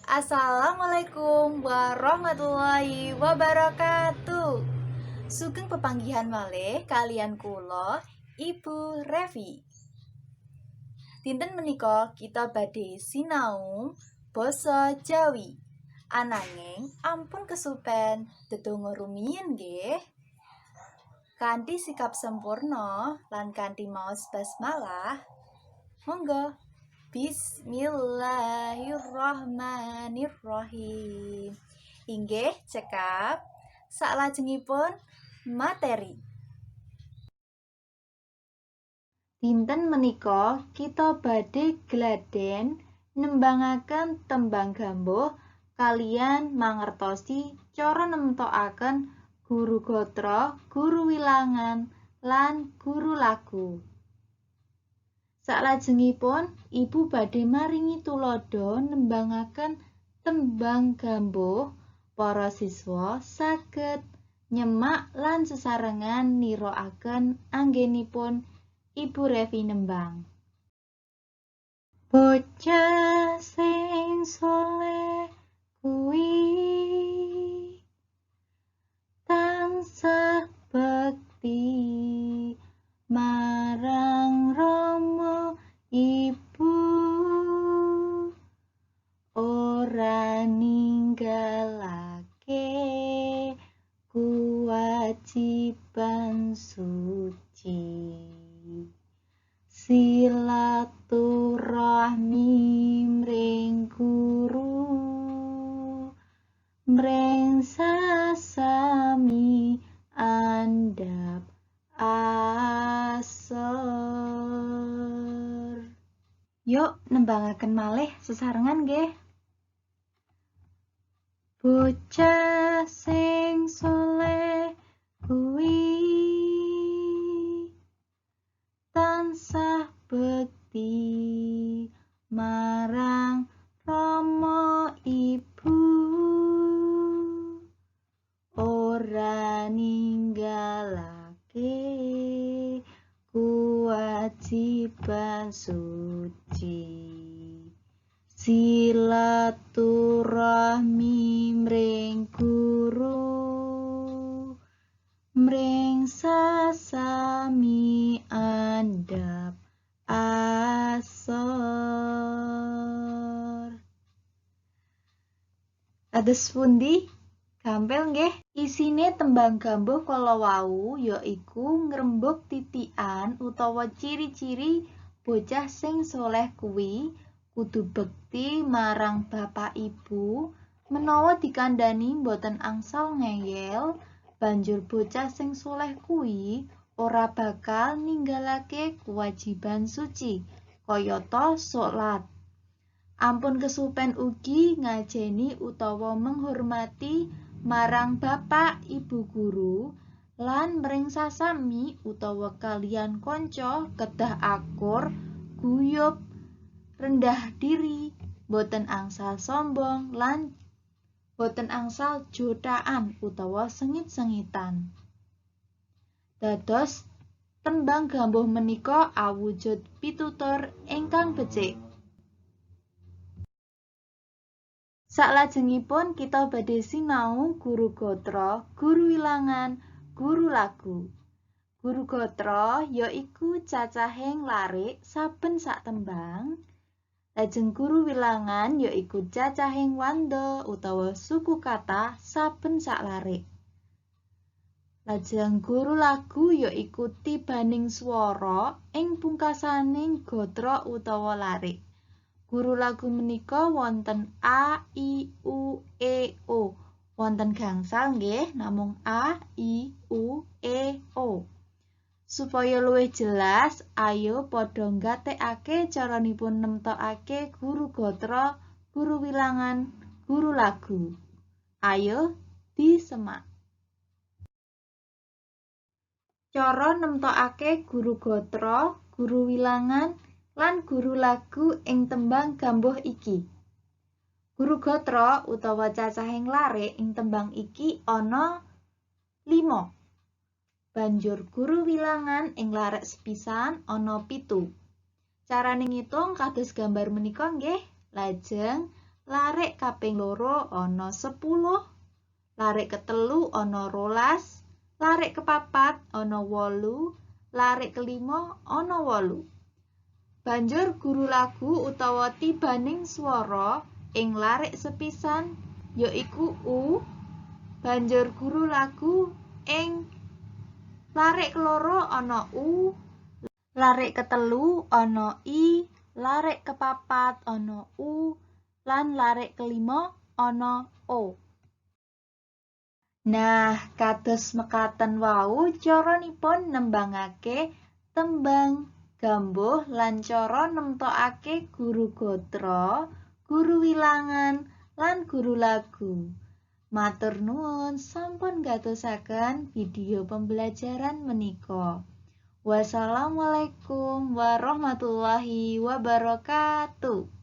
Assalamualaikum warahmatullahi wabarakatuh. Sugeng pepanggihan malih kaliyan kula, Ibu Revi. Dinten menika kita badhe sinau basa Jawi. Ananging ampun kesupen dedonga rumiyin nggih. Kanthi sikap sempurna lan kanthi maos basmalah, monggo. Bismillahirrahmanirrahim. Inggih, cekap. Saklajengipun materi. Dinten menika kita badhe gladhen nembangaken tembang gambuh kaliyan mangertosi cara nemtokaken guru gatra, guru wilangan, lan guru lagu. Saklajengipun Ibu badhe maringi tuladha nembangaken tembang gambuh, para siswa saged nyemak lan sesarengan nirokaken anggenipun Ibu Revi nembang. Bocah sing soleh kuwi tansah bekti marang rama ibu, ora ninggalake kewajiban suci, silaturahmi mring guru mring sasami andhap asor. Yuk nembangaken malih sesarengan nggih. Bocah sing soleh kuwi tansah bekti marang rama ibu, ora ninggalake kewajiban suci, silaturahmi mring guru mring sasami andhap asor. Kados pundi? Gampil nggih. Isine tembang gambuh kala wau yaiku ngrembug titikan utawa ciri-ciri bocah sing soleh kuwi kudu bekti marang bapak ibu, menawa dikandhani boten angsal ngeyel, banjur bocah sing soleh kuwi ora bakal ninggalake kewajiban suci kayata salat. Ampun kesupen ugi ngajeni utawa menghormati marang bapak ibu guru lan mring sasami utawa kaliyan kanca kedah akur, guyub, rendah diri, boten angsal sombong lan boten angsal jothakan utawa sengit-sengitan. Dados tembang gambuh menika awujud pitutur ingkang becik. Saklajengipun kita badhe sinau guru gatra, guru wilangan, guru lagu. Guru gatra yaiku cacahing larik saben sak tembang. Lajeng guru wilangan yaiku cacahing wanda utawa suku kata saben sak larik. Lajeng guru lagu yaiku tibaning swara ing pungkasaning gatra utawa larik. Guru lagu menika wonten a, i, u, e, o. Wonten gangsal nggih, namung a, i, u, e, o. Supaya luwih jelas, ayo padha nggatekake caranipun nemtokake guru gatra, guru wilangan, guru lagu. Ayo disemak. Cara nemtokake guru gatra, guru wilangan, lan guru lagu ing tembang gambuh iki. Guru gatra utawa cacahing larik ing tembang iki ana 5. Banjur guru wilangan ing larik sepisan ana 7. Carane ngitung kados gambar menika nggih. Lajeng larik kaping loro ana 10, larik ketelu ana 12, larik kepapat ana 8, larik kelima ana 8. Banjur guru lagu utawa tibaning swara ing larik sepisan yaiku U, banjur guru lagu ing larik keloro ana U, larik ketelu ana I, larik kepapat ana U, lan larik kelima ana O. Nah, kados mekaten wau caranipun nembangake tembang gambuh lan cara nemtokake guru gatra, guru wilangan, lan guru lagu. Matur nuwun sampun gatosaken video pembelajaran menika. Wassalamualaikum warahmatullahi wabarakatuh.